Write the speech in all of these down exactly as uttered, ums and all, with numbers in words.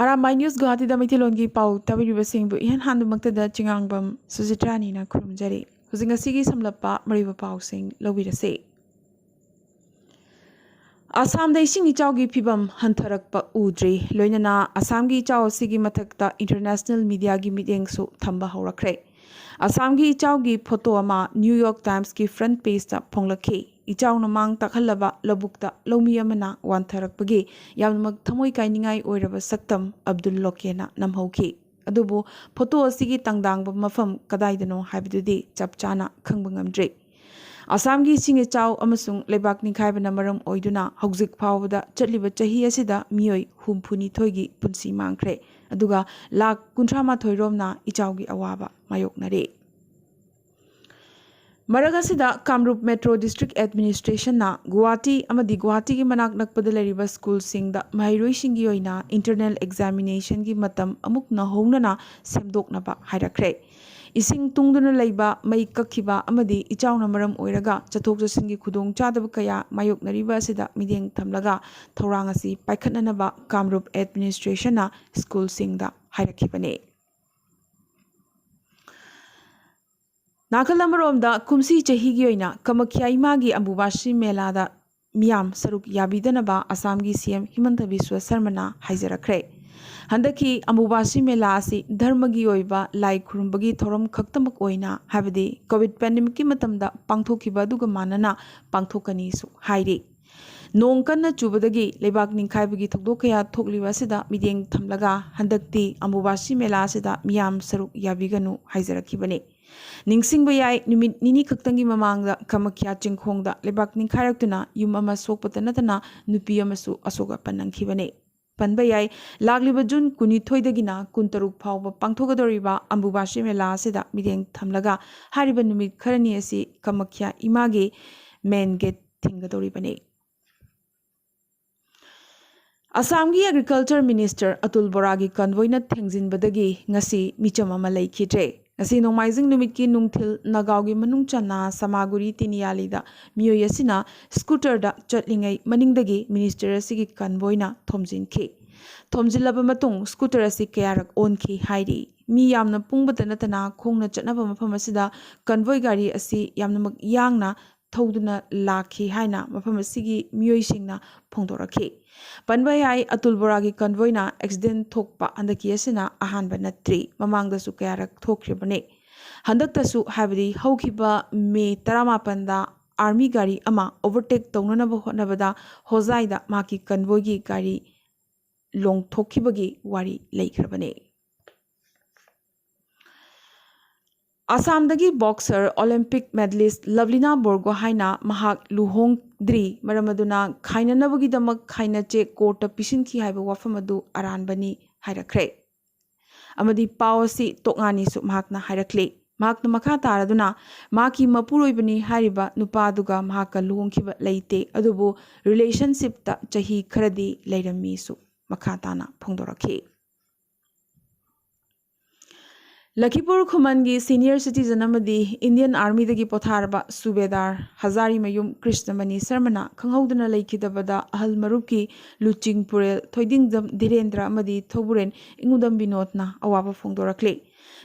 Arambai news ꯒꯨꯋꯥꯍꯥꯇꯤꯗ ꯃꯩꯇꯩꯂꯣꯟꯒꯤ ꯄꯥꯎ ꯇꯥꯕꯤꯔꯤꯕꯁꯤꯡꯕꯨ ꯏꯍꯥꯟ ꯍꯥꯟꯕꯃꯛꯇꯗ ꯆꯤꯉꯥꯡꯕꯝ ꯁꯨꯖꯤꯇ꯭ꯔꯥꯅꯤꯅ ꯈꯨꯔꯨꯝꯖꯔꯤ꯫ ꯍꯧꯖꯤꯛ ꯉꯁꯤꯒꯤ ꯁꯝꯂꯞꯄ ꯃꯔꯨꯑꯣꯏꯕ ꯄꯥꯎꯁꯤꯡ ꯂꯧꯕꯤꯔꯁꯤ꯫ ꯑꯁꯥꯝꯗ ꯏꯁꯤꯡ ꯏꯆꯥꯎꯒꯤ ꯐꯤꯕꯝ ꯍꯟꯊꯔꯛꯄ ꯎꯗ꯭ꯔꯤ꯫ ꯂꯣꯏꯅꯅ ꯑꯁꯥꯝꯒꯤ ꯏꯆꯥꯎ ꯑꯁꯤꯒꯤ ꯃꯊꯛꯇ international mediaꯒꯤ ꯃꯤꯠꯌꯦꯡꯁꯨ ꯊꯝꯕ ꯍꯧꯔꯛꯈ꯭ꯔꯦ꯫ ꯑꯁꯥꯝꯒꯤ ꯏꯆꯥꯎꯒꯤ ꯐꯣꯇꯣ ꯑꯃ New York Timesꯀꯤ front pageꯇ ꯐꯣꯡꯂꯛꯈꯤ꯫ ꯏꯆꯥꯎꯅ ꯃꯥꯡ ꯇꯥꯛꯍꯜꯂꯕ ꯂꯧꯕꯨꯛꯇ ꯂꯧꯃꯤ ꯑꯃꯅ ꯋꯥꯟꯊꯔꯛꯄꯒꯤ ꯌꯥꯝꯅꯃꯛ ꯊꯃꯣꯏ ꯀꯥꯏꯅꯤꯡꯉꯥꯏ ꯑꯣꯏꯔꯕ ꯁꯛꯇꯝ ꯑꯕꯗꯨꯜ ꯂꯣꯀꯦꯅ ꯅꯝꯍꯧꯈꯤ꯫ ꯑꯗꯨꯕꯨ ꯐꯣꯇꯣ ꯑꯁꯤꯒꯤ ꯇꯪꯗꯥꯡꯕ ꯃꯐꯝ ꯀꯗꯥꯏꯗꯅꯣ ꯍꯥꯏꯕꯗꯨꯗꯤ ꯆꯞ ꯆꯥꯅ ꯈꯪꯕ ꯉꯝꯗ꯭ꯔꯤ꯫ ꯑꯁꯥꯝꯒꯤ ꯏꯁꯤꯡ ꯏꯆꯥꯎ ꯑꯃꯁꯨꯡ ꯂꯩꯕꯥꯛ ꯅꯤꯡꯈꯥꯏꯕꯅ ꯃꯔꯝ ꯑꯣꯏꯗꯨꯅ ꯍꯧꯖꯤꯛ ꯐꯥꯎꯕꯗ ꯆꯠꯂꯤꯕ ꯆꯍꯤ ꯑꯁꯤꯗ ꯃꯤꯑꯣꯏ ꯍꯨꯝꯐꯨꯅꯤꯊꯣꯏꯒꯤ ꯄꯨꯟꯁꯤ ꯃꯥꯡꯈ꯭ꯔꯦ, ꯑꯗꯨꯒ ꯂꯥꯈ ꯀꯨꯟꯊ꯭ꯔꯥ ꯃꯥꯊꯣꯏ ꯔꯣꯝꯅ ꯏꯆꯥꯎꯒꯤ ꯑꯋꯥꯕ ꯃꯥꯌꯣꯛꯅꯔꯦ꯫ ꯃꯔꯛ ꯑꯁꯤꯗ ꯀꯥꯃꯔꯨꯞ Metro District Administrationꯅ ꯒꯨꯋꯥꯍꯥꯇꯤ ꯑꯃꯗꯤ ꯒꯨꯋꯥꯍꯥꯇꯤꯒꯤ ꯃꯅꯥꯛ ꯅꯛꯄꯗ ꯂꯩꯔꯤꯕ ꯁ꯭ꯀꯨꯜꯁꯤꯡꯗ ꯃꯍꯩꯔꯣꯏꯁꯤꯡꯒꯤ ꯑꯣꯏꯅ internal examinationꯒꯤ ꯃꯇꯝ ꯑꯃꯨꯛ ꯅꯧꯍꯧꯅꯅ ꯁꯦꯝꯗꯣꯛꯅꯕ ꯍꯥꯏꯔꯛꯈ꯭ꯔꯦ꯫ ꯏꯁꯤꯡ ꯇꯨꯡꯗꯨꯅ ꯂꯩꯕ, ꯃꯩ ꯀꯛꯈꯤꯕ ꯑꯃꯗꯤ ꯏꯆꯥꯎꯅ ꯃꯔꯝ ꯑꯣꯏꯔꯒ ꯆꯠꯊꯣꯛ ꯆꯠꯁꯤꯟꯒꯤ ꯈꯨꯗꯣꯡꯆꯥꯗꯕ ꯀꯌꯥ ꯃꯥꯌꯣꯛꯅꯔꯤꯕ ꯑꯁꯤꯗ ꯃꯤꯠꯌꯦꯡ ꯊꯝꯂꯒ ꯊꯧꯔꯥꯡ ꯑꯁꯤ ꯄꯥꯏꯈꯠꯅꯅꯕ ꯀꯥꯃꯔꯨꯞ Administrationꯅ ꯁ꯭ꯀꯨꯜꯁꯤꯡꯗ ꯍꯥꯏꯔꯛꯈꯤꯕꯅꯤ꯫ ꯅꯥꯀꯜ ꯑꯃꯔꯣꯝꯗ, ꯀꯨꯝꯁꯤ ꯆꯍꯤꯒꯤ ꯑꯣꯏꯅ ꯀꯃꯈ꯭ꯌꯥ ꯏꯃꯥꯒꯤ ꯑꯝꯕꯨꯕꯥꯁꯤ ꯃꯦꯂꯥꯗ ꯃꯤꯌꯥꯝ ꯁꯔꯨꯛ ꯌꯥꯕꯤꯗꯅꯕ ꯑꯁꯥꯝꯒꯤ CM ꯍꯤꯃꯟꯇ ꯕꯤꯁ꯭ꯋ ꯁꯔꯃꯅ ꯍꯥꯏꯖꯔꯛꯈ꯭ꯔꯦ꯫ ꯍꯟꯗꯛꯀꯤ ꯑꯝꯕꯨꯕꯥꯁꯤ ꯃꯦꯂꯥ ꯑꯁꯤ ꯙꯔꯃꯒꯤ ꯑꯣꯏꯕ ꯂꯥꯏ ꯈꯨꯔꯨꯝꯕꯒꯤ ꯊꯧꯔꯝ ꯈꯛꯇꯃꯛ ꯑꯣꯏꯅ, ꯍꯥꯏꯕꯗꯤ COVID pandemicꯀꯤ ꯃꯇꯝꯗ ꯄꯥꯡꯊꯣꯛꯈꯤꯕ ꯑꯗꯨꯒ ꯃꯥꯟꯅꯅ ꯄꯥꯡꯊꯣꯛꯀꯅꯤꯁꯨ ꯍꯥꯏꯔꯤ꯫ ꯅꯣꯡ ꯀꯟꯅ ꯆꯨꯕꯗꯒꯤ ꯂꯩꯕꯥꯛ ꯅꯤꯡꯈꯥꯏꯕꯒꯤ ꯊꯧꯗꯣꯛ ꯀꯌꯥ ꯊꯣꯛꯂꯤꯕ ꯑꯁꯤꯗ ꯃꯤꯠꯌꯦꯡ ꯊꯝꯂꯒ ꯍꯟꯗꯛꯇꯤ ꯑꯝꯕꯨꯕꯥꯁꯤ ꯃꯦꯂꯥ ꯑꯁꯤꯗ ꯃꯤꯌꯥꯝ ꯁꯔꯨꯛ ꯌꯥꯕꯤꯒꯅꯨ ꯍꯥꯏꯖꯔꯛꯈꯤꯕꯅꯤ꯫ ꯅꯤꯡꯁꯤꯡꯕ ꯌꯥꯏ, ꯅꯨꯃꯤꯠ ꯅꯤꯅꯤ ꯈꯛꯇꯪꯒꯤ ꯃꯃꯥꯡꯗ ꯀꯃꯈ꯭ꯌꯥ ꯆꯤꯡꯈꯣꯡꯗ ꯂꯩꯕꯥꯛ ꯅꯤꯡꯈꯥꯏꯔꯛꯇꯨꯅ ꯌꯨꯝ ꯑꯃ ꯁꯣꯛꯄꯇ ꯅꯠꯇꯅ ꯅꯨꯄꯤ ꯑꯃꯁꯨ ꯑꯁꯣꯛ ꯑꯄꯟ ꯅꯪꯈꯤꯕꯅꯤ꯫ ꯄꯟꯕ ꯌꯥꯏ, ꯂꯥꯛꯂꯤꯕ ꯖꯨꯟ ꯀꯨꯟꯅꯤꯊꯣꯏꯗꯒꯤꯅ ꯀꯨꯟꯇꯔꯨꯛ ꯐꯥꯎꯕ ꯄꯥꯡꯊꯣꯛꯀꯗꯧꯔꯤꯕ ꯑꯝꯕꯨꯕꯥꯁꯤ ꯃꯦꯂꯥ ꯑꯁꯤꯗ ꯃꯤꯠꯌꯦꯡ ꯊꯝꯂꯒ ꯍꯥꯏꯔꯤꯕ ꯅꯨꯃꯤꯠ ꯈꯔꯅꯤ ꯑꯁꯤ ꯀꯃꯈ꯭ꯌꯥ ꯏꯃꯥꯒꯤ main gate ꯊꯤꯡꯒꯗꯧꯔꯤꯕꯅꯤ꯫ ꯑꯁꯥꯝꯒꯤ Agriculture Minister ꯑꯇꯨꯜ ꯕꯣꯔꯥꯒꯤ convoyꯅ ꯊꯦꯡꯖꯤꯟꯕꯗꯒꯤ ꯉꯁꯤ ꯃꯤꯆꯝ ꯑꯃ ꯂꯩꯈꯤꯗ꯭ꯔꯦ꯫ ꯉꯁꯤ ꯅꯣꯡꯃꯥꯏꯖꯤꯡ ꯅꯨꯃꯤꯠꯀꯤ ꯅꯨꯡꯊꯤꯜ ꯅꯒꯥꯎꯒꯤ ꯃꯅꯨꯡ ꯆꯟꯅ ꯁꯃꯥꯒꯨꯔꯤ ꯇꯤꯅꯤꯌꯥꯂꯤꯗ ꯃꯤꯑꯣꯏ ꯑꯁꯤꯅ scooterꯗ ꯆꯠꯂꯤꯉꯩ ꯃꯅꯤꯡꯗꯒꯤ minister ꯑꯁꯤꯒꯤ convoyꯅ ꯊꯣꯝꯖꯤꯟꯈꯤ꯫ ꯊꯣꯝꯖꯤꯜꯂꯕ ꯃꯇꯨꯡ ꯁ꯭ꯀꯨꯇꯔ ꯑꯁꯤ ꯀꯌꯥꯔꯛ ꯑꯣꯟꯈꯤ ꯍꯥꯏꯔꯤ꯫ ꯃꯤ ꯌꯥꯝꯅ ꯄꯨꯡꯕꯇ ꯅꯠꯇꯅ ꯈꯣꯡꯅ ꯆꯠꯅꯕ ꯃꯐꯝ ꯑꯁꯤꯗ ꯀꯟꯚꯣꯏ ꯒꯥꯔꯤ ꯑꯁꯤ ꯌꯥꯝꯅꯃꯛ ꯌꯥꯡꯅ ꯊꯧꯗꯨꯅ ꯂꯥꯛꯈꯤ ꯍꯥꯏꯅ ꯃꯐꯝ ꯑꯁꯤꯒꯤ ꯃꯤꯑꯣꯏꯁꯤꯡꯅ ꯐꯣꯡꯗꯣꯔꯛꯈꯤ꯫ ꯄꯟꯕ ꯌꯥꯏ, ꯑꯇꯨꯜ ꯕꯣꯔꯥꯒꯤ ꯀꯟꯚꯣꯏꯅ ꯑꯦꯛꯁꯤꯗꯦꯟ ꯊꯣꯛꯄ ꯍꯟꯗꯛꯀꯤ ꯑꯁꯤꯅ ꯑꯍꯥꯟꯕ ꯅꯠꯇ꯭ꯔꯤ, ꯃꯃꯥꯡꯗꯁꯨ ꯀꯌꯥꯔꯛ ꯊꯣꯛꯈ꯭ꯔꯤꯕꯅꯤ꯫ ꯍꯟꯗꯛꯇꯁꯨ, ꯍꯥꯏꯕꯗꯤ ꯍꯧꯈꯤꯕ ꯃꯦ ꯇꯔꯥꯃꯥꯄꯟꯗ ꯑꯥꯔꯃꯤ ꯒꯥꯔꯤ ꯑꯃ ꯑꯣꯚꯔꯇꯦꯛ ꯇꯧꯅꯅꯕ ꯍꯣꯠꯅꯕꯗ ꯍꯣꯖꯥꯏꯗ ꯃꯍꯥꯛꯀꯤ ꯀꯟꯚꯣꯏꯒꯤ ꯒꯥꯔꯤ ꯂꯣꯡꯊꯣꯛꯈꯤꯕꯒꯤ ꯋꯥꯔꯤ ꯂꯩꯈ꯭ꯔꯕꯅꯤ꯫ ꯑꯁꯥꯝꯗꯒꯤ ꯕꯣꯛꯁꯔ ꯑꯣꯂꯤꯝꯄꯤꯛ ꯃꯦꯗꯂꯤꯁ ꯂꯚꯂꯤꯅꯥ ꯕꯣꯔꯒꯣꯍꯥꯏꯅ ꯃꯍꯥꯛ ꯂꯨꯍꯣꯡꯗ꯭ꯔꯤ, ꯃꯔꯝ ꯑꯗꯨꯅ ꯈꯥꯏꯅꯅꯕꯒꯤꯗꯃꯛ ꯈꯥꯏꯅ ꯆꯦꯛ ꯀꯣꯔꯠꯇ ꯄꯤꯁꯤꯟꯈꯤ ꯍꯥꯏꯕ ꯋꯥꯐꯝ ꯑꯗꯨ ꯑꯔꯥꯟꯕꯅꯤ ꯍꯥꯏꯔꯛꯈ꯭ꯔꯦ꯫ ꯑꯃꯗꯤ ꯄꯥꯎ ꯑꯁꯤ ꯇꯣꯛꯅꯅꯤꯁꯨ ꯃꯍꯥꯛꯅ ꯍꯥꯏꯔꯛꯂꯤ꯫ ꯃꯍꯥꯛꯅ ꯃꯈꯥ ꯇꯥꯔꯗꯨꯅ, ꯃꯍꯥꯛꯀꯤ ꯃꯄꯨꯔꯣꯏꯕꯅꯤ ꯍꯥꯏꯔꯤꯕ ꯅꯨꯄꯥꯗꯨꯒ ꯃꯍꯥꯛꯀ ꯂꯨꯍꯣꯡꯈꯤꯕ ꯂꯩꯇꯦ, ꯑꯗꯨꯕꯨ ꯔꯤꯂꯦꯁꯟꯁꯤꯞꯇ ꯆꯍꯤ ꯈꯔꯗꯤ ꯂꯩꯔꯝꯃꯤꯁꯨ ꯃꯈꯥ ꯇꯥꯅ ꯐꯣꯡꯗꯣꯔꯛꯈꯤ꯫ ꯂꯈꯤꯄꯨꯔ ꯈꯨꯃꯟꯒꯤ ꯁꯤꯅꯤꯌꯔ ꯁꯤꯇꯤꯖꯟ ꯑꯃꯗꯤ ꯏꯟꯗꯤꯌꯟ ꯑꯥꯔꯃꯤꯗꯒꯤ ꯄꯣꯊꯥꯔꯕ ꯁꯨꯕꯦꯗꯥꯔ ꯍꯖꯥꯔꯤꯃꯌꯨꯝ ꯀ꯭ꯔꯤꯁꯅꯃꯅꯤ ꯁꯔꯃꯅ ꯈꯪꯍꯧꯗꯅ ꯂꯩꯈꯤꯗꯕꯗ ꯑꯍꯜ ꯃꯔꯨꯞꯀꯤ ꯂꯨꯆꯤꯡ ꯄꯨꯔꯦꯜ ꯊꯣꯏꯗꯤꯡꯖꯝ ꯙꯤꯔꯦꯟꯗ꯭ꯔ ꯑꯃꯗꯤ ꯊꯧꯕꯨꯔꯦꯟ ꯏꯉꯨꯗꯝ ꯕꯤꯅꯣꯗꯅ ꯑꯋꯥꯕ ꯐꯣꯡꯗꯣꯔꯛꯂꯤ꯫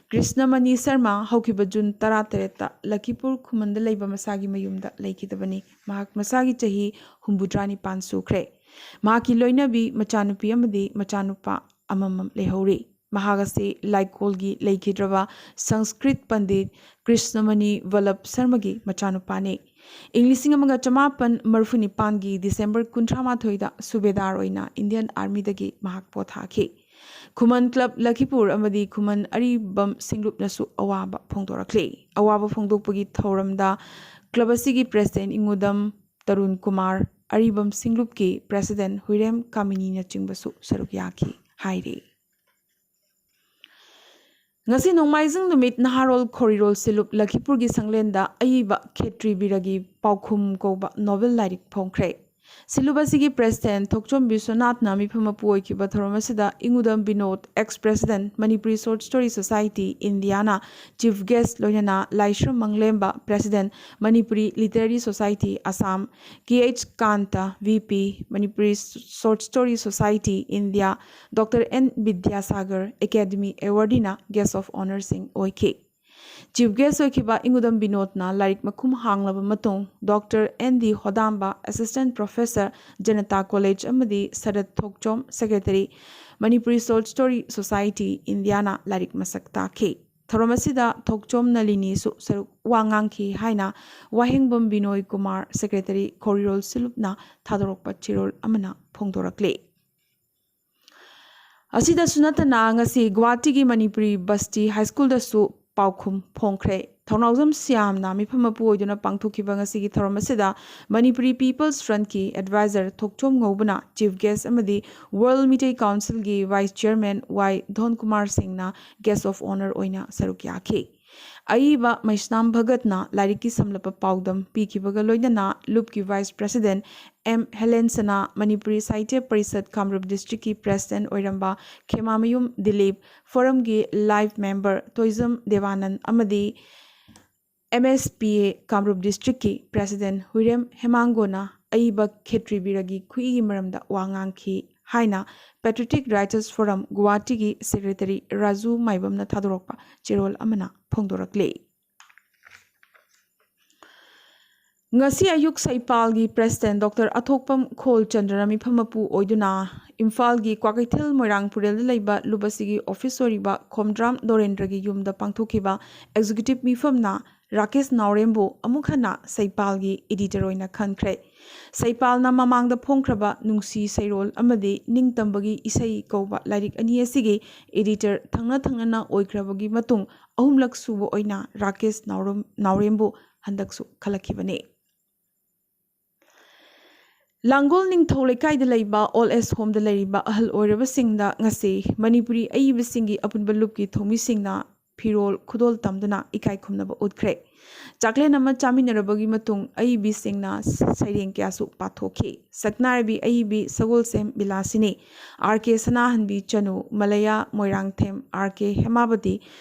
ꯀ꯭ꯔꯤꯁꯅꯃꯅꯤ ꯁꯔꯃ ꯍꯧꯈꯤꯕ ꯖꯨꯟ ꯇꯔꯥꯇꯔꯦꯠꯇ ꯂꯈꯤꯄꯨꯔ ꯈꯨꯃꯟꯗ ꯂꯩꯕ ꯃꯁꯥꯒꯤ ꯃꯌꯨꯝꯗ ꯂꯩꯈꯤꯗꯕꯅꯤ꯫ ꯃꯍꯥꯛ ꯃꯁꯥꯒꯤ ꯆꯍꯤ ꯍꯨꯝꯐꯨꯇꯔꯥ ꯅꯤꯄꯥꯟ ꯁꯨꯈ꯭ꯔꯦ꯫ ꯃꯍꯥꯛꯀꯤ ꯂꯣꯏꯅꯕꯤ, ꯃꯆꯥꯅꯨꯄꯤ ꯑꯃꯗꯤ ꯃꯆꯥꯅꯨꯄꯥ ꯑꯃꯃꯝ ꯂꯩꯍꯧꯔꯤ꯫ ꯃꯍꯥꯛ ꯑꯁꯤ ꯂꯥꯏꯀꯣꯜꯒꯤ ꯂꯩꯈꯤꯗ꯭ꯔꯕ ꯁꯪꯁꯀ꯭ꯔꯤꯠ ꯄꯟꯗꯤꯠ ꯀ꯭ꯔꯤꯁꯅꯃꯅꯤ ꯚꯜꯂꯚ ꯁꯔꯃꯒꯤ ꯃꯆꯥꯅꯨꯄꯥꯅꯤ꯫ ꯏꯪ ꯂꯤꯁꯤꯡ ꯑꯃꯒ ꯆꯃꯥꯄꯟ ꯃꯔꯤꯐꯨ ꯅꯤꯄꯥꯟꯒꯤ ꯗꯤꯁꯦꯝꯕꯔ ꯀꯨꯟꯊ꯭ꯔꯥ ꯃꯥꯊꯣꯏꯗ ꯁꯨꯕꯦꯗꯥꯔ ꯑꯣꯏꯅ ꯏꯟꯗꯤꯌꯟ ꯑꯥꯔꯃꯤꯗꯒꯤ ꯃꯍꯥꯛ ꯄꯣꯊꯥꯈꯤ꯫ ꯈꯨꯃꯟ ꯀ꯭ꯂꯕ ꯂꯈꯤꯄꯨꯔ ꯑꯃꯗꯤ ꯈꯨꯃꯟ ꯑꯔꯤꯕꯝ ꯁꯤꯡꯂꯨꯞꯅꯁꯨ ꯑꯋꯥꯕ ꯐꯣꯡꯗꯣꯔꯛꯂꯤ꯫ ꯑꯋꯥꯕ ꯐꯣꯡꯗꯣꯛꯄꯒꯤ ꯊꯧꯔꯝꯗ ꯀ꯭ꯂꯕ ꯑꯁꯤꯒꯤ ꯄ꯭ꯔꯦꯁꯤꯗꯦꯟ ꯏꯉꯨꯗꯝ ꯇꯔꯨꯟ ꯀꯨꯃꯥꯔ, ꯑꯔꯤꯕꯝ ꯁꯤꯡꯂꯨꯞꯀꯤ ꯄ꯭ꯔꯦꯁꯤꯗꯦꯟ ꯍꯨꯏꯔꯦꯝ ꯀꯥꯃꯤꯅꯤꯅꯆꯤꯡꯕꯁꯨ ꯁꯔꯨꯛ ꯌꯥꯈꯤ ꯍꯥꯏꯔꯤ꯫ ꯉꯁꯤ ꯅꯣꯡꯃꯥꯏꯖꯤꯡ ꯅꯨꯃꯤꯠ ꯅꯍꯥꯔꯣꯜ ꯈꯣꯔꯤꯔꯣꯜ ꯁꯤꯂꯨꯞ ꯂꯈꯤꯄꯨꯔꯒꯤ ꯁꯪꯂꯦꯟꯗ ꯑꯏꯕ ꯈꯦꯇ꯭ꯔꯤ ꯕꯤꯔꯒꯤ ꯄꯥꯎꯈꯨꯝ ꯀꯧꯕ ꯅꯣꯕꯦꯜ ꯂꯥꯏꯔꯤꯛ ꯐꯣꯡꯈ꯭ꯔꯦ꯫ ꯁꯤꯜꯂꯨꯕ ꯑꯁꯤꯒꯤ ꯄ꯭ꯔꯦꯁꯤꯗꯦꯟ ꯊꯣꯛꯆꯣꯝ ꯕꯤꯁ꯭ꯋꯅꯥꯊꯅ ꯃꯤꯐꯝ ꯃꯄꯨ ꯑꯣꯏꯈꯤꯕ ꯊꯧꯔꯝ ꯑꯁꯤꯗ Ingudam Binod, ex president, Manipuri short story society, ꯏꯟꯗꯤꯌꯥꯅ ꯆꯤꯐ ꯒꯦꯁ꯭ꯠ, ꯂꯣꯏꯅꯅ Laishram Manglemba, president, Manipuri literary society, Assam, K H Kanta, V P, Manipuri short story society, India, doctor N Bidyasagar, academy ꯑꯦꯋꯥꯔꯗꯤꯅ ꯒꯦꯁ꯭ꯠ ꯑꯣꯐ ꯑꯣꯅꯔꯁꯤꯡ ꯑꯣꯏꯈꯤ꯫ ꯆꯤꯐ ꯒꯦꯁ꯭ꯠ ꯑꯣꯏꯈꯤꯕ ꯏꯪꯉꯨꯗꯝ ꯕꯤꯅꯣꯗꯅ ꯂꯥꯏꯔꯤꯛ ꯃꯈꯨꯝ ꯍꯥꯡꯂꯕ ꯃꯇꯨꯡ, doctor N D Hodamba, assistant professor, Janata college, ꯑꯃꯗꯤ Sarat Thokchom, secretary, Manipuri short story society, ꯏꯟꯗꯤꯌꯥꯅ ꯂꯥꯏꯔꯤꯛ ꯃꯁꯛ ꯇꯥꯛꯈꯤ꯫ ꯊꯧꯔꯝ ꯑꯁꯤꯗ ꯊꯣꯛꯆꯣꯝ ꯅꯂꯤꯅꯤꯁꯨ ꯁꯔꯨꯛ ꯋꯥ ꯉꯥꯡꯈꯤ ꯍꯥꯏꯅ ꯋꯥꯍꯦꯡꯕꯝ ꯕꯤꯅꯣꯏ ꯀꯨꯃꯥꯔ, ꯁꯦꯀ꯭ꯔꯦꯇꯔꯤ, ꯈꯣꯔꯤꯔꯣꯜ ꯁꯤꯂꯨꯞꯅ ꯊꯥꯗꯣꯔꯛꯄ ꯆꯦꯔꯣꯜ ꯑꯃꯅ ꯐꯣꯡꯗꯣꯔꯛꯂꯤ꯫ ꯑꯁꯤꯗꯁꯨ ꯅꯠꯇꯅ ꯉꯁꯤ ꯒꯨꯋꯥꯍꯥꯇꯤꯒꯤ ꯃꯅꯤꯄꯨꯔꯤ ꯕꯁꯇꯤ ꯍꯥꯏ ꯁ꯭ꯀꯨꯜꯗꯁꯨ ꯄꯥꯎꯈꯨꯝ ꯐꯣꯡꯈ꯭ꯔꯦ꯫ ꯊꯧꯅꯥꯎꯖꯝ ꯁ꯭ꯌꯥꯝꯅ ꯃꯤꯐꯝ ꯃꯄꯨ ꯑꯣꯏꯗꯨꯅ ꯄꯥꯡꯊꯣꯛꯈꯤꯕ ꯉꯁꯤꯒꯤ ꯊꯧꯔꯝ ꯑꯁꯤꯗ ꯃꯅꯤꯄꯨꯔꯤ ꯄꯤꯄꯜꯁ ꯐ꯭ꯔꯟꯠꯀꯤ ꯑꯦꯗꯚꯥꯏꯖꯔ ꯊꯣꯛꯆꯣꯝ ꯉꯧꯕꯅ ꯆꯤꯐ ꯒꯦꯁ꯭ꯠ ꯑꯃꯗꯤ ꯋꯥꯔꯜꯗ ꯃꯤꯇꯩ ꯀꯥꯎꯟꯁꯤꯜꯒꯤ ꯚꯥꯏꯁ ꯆꯤꯌꯔꯃꯦꯟ ꯋꯥꯏ ꯙꯣꯟ ꯀꯨꯃꯥꯔ ꯁꯤꯡꯅ ꯒꯦꯁ꯭ꯠ ꯑꯣꯐ ꯑꯣꯅꯔ ꯑꯣꯏꯅ ꯁꯔꯨꯛ ꯌꯥꯈꯤ꯫ ꯑꯏꯕ ꯃꯩꯁꯅꯥꯝ ꯚꯒꯠꯅ ꯂꯥꯏꯔꯤꯛꯀꯤ ꯁꯝꯂꯞꯄ ꯄꯥꯎꯗꯝ ꯄꯤꯈꯤꯕꯒ ꯂꯣꯏꯅꯅ ꯂꯨꯞꯀꯤ ꯚꯥꯏꯁ ꯄ꯭ꯔꯦꯁꯤꯗꯦꯟꯠ ꯑꯦꯝ ꯍꯦꯂꯦꯟꯁꯅ ꯃꯅꯤꯄꯨꯔꯤ ꯁꯥꯍꯤꯇ꯭ꯌ ꯄꯔꯤꯁꯠ ꯀꯥꯃꯔꯨꯞ ꯗꯤꯁꯇ꯭ꯔꯤꯛꯀꯤ ꯄ꯭ꯔꯦꯁꯤꯗꯦꯟꯠ ꯑꯣꯏꯔꯝꯕ ꯈꯦꯃꯥꯃꯌꯨꯝ ꯗꯤꯂꯤꯞ, ꯐꯣꯔꯝꯒꯤ ꯂꯥꯏꯐ ꯃꯦꯝꯕꯔ ꯇꯣꯏꯖꯝ ꯗꯦꯕꯥꯅꯟ ꯑꯃꯗꯤ ꯑꯦꯝ ꯑꯦꯁ ꯄꯤ ꯑꯦ ꯀꯥꯃꯔꯨꯞ ꯗꯤꯁꯇ꯭ꯔꯤꯛꯀꯤ ꯄ꯭ꯔꯦꯁꯤꯗꯦꯟꯠ ꯍꯨꯏꯔꯦꯝ ꯍꯦꯃꯥꯡꯒꯣꯅ ꯑꯏꯕ ꯈꯦꯇ꯭ꯔꯤ ꯕꯤꯔꯒꯤ ꯈꯨꯏꯒꯤ ꯃꯔꯝꯗ ꯋꯥ ꯉꯥꯡꯈꯤ ꯍꯥꯏꯅ ꯄꯦꯇ꯭ꯔꯤꯌꯣꯇꯤꯛ ꯔꯥꯏꯇꯔꯁ ꯐꯣꯔꯝ ꯒꯨꯋꯥꯍꯥꯇꯤꯒꯤ ꯁꯦꯀ꯭ꯔꯦꯇꯔꯤ ꯔꯥꯖꯨ ꯃꯥꯏꯕꯝꯅ ꯊꯥꯗꯣꯔꯛꯄ ꯆꯦꯔꯣꯜ ꯑꯃꯅ ꯐꯣꯡꯗꯣꯔꯛꯂꯤ꯫ ꯉꯁꯤ ꯑꯌꯨꯛ ꯁꯩꯄꯥꯜꯒꯤ ꯄ꯭ꯔꯦꯁꯤꯗꯦꯟꯠ ꯗꯣꯛꯇꯔ ꯑꯊꯣꯛꯄꯝ ꯈꯣꯜꯆꯟꯗ꯭ꯔꯅ ꯃꯤꯐꯝ ꯃꯄꯨ ꯑꯣꯏꯗꯨꯅ ꯏꯝꯐꯥꯜꯒꯤ ꯀ꯭ꯋꯥꯀꯩꯊꯦꯜ ꯃꯣꯏꯔꯥꯡ ꯄꯨꯔꯦꯜꯗ ꯂꯩꯕ ꯂꯨꯞ ꯑꯁꯤꯒꯤ ꯑꯣꯐꯤꯁ ꯑꯣꯏꯔꯤꯕ ꯈꯣꯝꯗ꯭ꯔꯥꯝ ꯗꯣꯔꯦꯟꯗ꯭ꯔꯒꯤ ꯌꯨꯝꯗ ꯄꯥꯡꯊꯣꯛꯈꯤꯕ ꯑꯦꯛꯖꯤꯀ꯭ꯌꯨꯇꯤꯚ ꯃꯤꯐꯝꯅ ꯔꯥꯀꯦꯁ ꯅꯥꯎꯔꯦꯝꯕꯨ ꯑꯃꯨꯛ ꯍꯟꯅ ꯁꯩꯄꯥꯜꯒꯤ ꯏꯗꯤꯇꯔ ꯑꯣꯏꯅ ꯈꯟꯈ꯭ꯔꯦ꯫ ꯁꯩꯄꯥꯜꯅ ꯃꯃꯥꯡꯗ ꯐꯣꯡꯈ꯭ꯔꯕ ꯅꯨꯡꯁꯤ ꯁꯩꯔꯣꯜ ꯑꯃꯗꯤ ꯅꯤꯡꯇꯝꯕꯒꯤ ꯏꯁꯩ ꯀꯧꯕ ꯂꯥꯏꯔꯤꯛ ꯑꯅꯤ ꯑꯁꯤꯒꯤ ꯏꯗꯤꯇꯔ ꯊꯪꯅ ꯊꯪꯅꯅ ꯑꯣꯏꯈ꯭ꯔꯕꯒꯤ ꯃꯇꯨꯡ, ꯑꯍꯨꯝꯂꯛ ꯁꯨꯕ ꯑꯣꯏꯅ ꯔꯥꯀꯦꯁ ꯅꯥꯎꯔꯝ-, ꯅꯥꯎꯔꯦꯝꯕꯨ ꯍꯟꯗꯛꯁꯨ ꯈꯜꯂꯛꯈꯤꯕꯅꯤ꯫ ꯂꯥꯡꯒꯣꯜ ꯅꯤꯡꯊꯧ ꯂꯩꯀꯥꯏꯗ ꯂꯩꯕ ꯑꯣꯜ ꯑꯦꯖ ꯍꯣꯝꯗ ꯂꯩꯔꯤꯕ ꯑꯍꯜ ꯑꯣꯏꯔꯕꯁꯤꯡꯗ ꯉꯁꯤ ꯃꯅꯤꯄꯨꯔꯤ ꯑꯏꯕꯁꯤꯡꯒꯤ ꯑꯄꯨꯟꯕ ꯂꯨꯞꯀꯤ ꯊꯧꯃꯤꯁꯤꯡꯅ ꯐꯤꯔꯣꯜ ꯈꯨꯗꯣꯜ ꯇꯝꯗꯨꯅ ꯏꯀꯥꯏ ꯈꯨꯝꯅꯕ ꯎꯠꯈ꯭ꯔꯦ꯫ ꯆꯥꯛꯂꯦꯟ ꯑꯃ ꯆꯥꯃꯤꯟꯅꯔꯕꯒꯤ ꯃꯇꯨꯡ ꯑꯏꯕꯤꯁꯤꯡꯅ ꯁꯩꯔꯦꯡ ꯀꯌꯥꯁꯨ ꯄꯥꯊꯣꯛꯈꯤ꯫ ꯁꯛꯅꯥꯏꯔꯕꯤ ꯑꯏꯕꯤ ꯁꯒꯣꯜꯁꯦꯝ ꯕꯤꯂꯥꯁꯤꯅꯤ, ꯑꯥꯔ ꯀꯦ ꯁꯅꯥꯍꯟꯕꯤ ꯆꯅꯨ, ꯃꯂꯌꯥ ꯃꯣꯏꯔꯥꯡꯊꯦꯝ, ꯑꯥꯔ ꯀꯦ ꯍꯦꯃꯥꯕꯇꯤ,